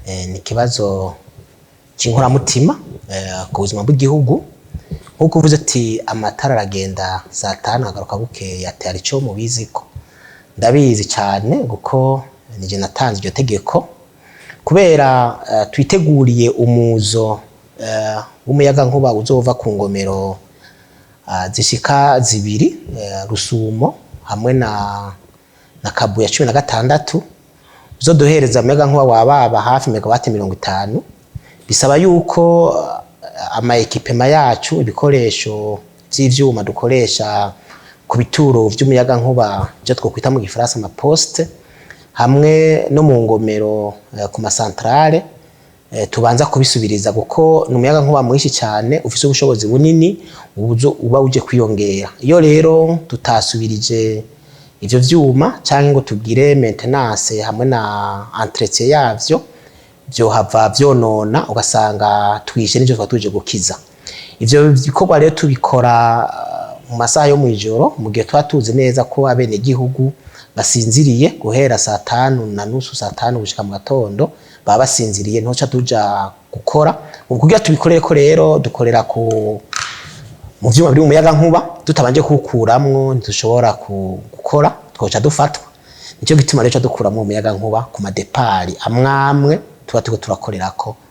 Ni ikibazo c'inkoramutima ku buzima bw'igihugu. Nk'uko uvuze ati amatara aragenda saa 5 agaruka bukeye, ati hari ico mubiziko? Ndabizi cyane, kuko nije natanze iryo tegeko, kubera twiteguriye umuzo w'umuyagankuba uzova ku ngomero zishika zibiri, Rusumo hamwe na Kabuya 16, uzoduhereza umuyagankuba wababa hafi megawati 50. Bisaba yuko ama équipements yacu, ibikoresho vy'ivyuma dukoresha ku bituro vy'umuyagankuba, ivyo twokwita mu gifaransa ama postes, hamwe no mu ngomero, ku ma centrales, tubanza kubisubiriza, kuko ni umuyagankuba mwinshi cyane ufise ubushobozi bunini uba uje kwiyongera. Iyo rero tutasubirije ivyo vyuma canke ngo tugire maintenance hamwe na entretien yavyo, vyohava vyonona, ugasanga twishe n'ivyo twa tuje gukiza. Ivyo bikorwa rero tubikora mu masaha yo mw'ijoro, mu gihe tuba tuzi neza ko abenegihugu basinziriye. Guhera saa 5 na nusu, saa 5 gushika mu gatondo baba basinziriye, ntuca tuja gukora. Ubu kugira tubikorere ko rero dukorera ku mu vyuma biri mu muyagankuba, tutabanje kuwukuramwo ntidushobora gukora, twoca dufatwa. Nico gituma rero dukuramwo umuyagankuba ku ma départs amwamwe tuba turiko turakorerako.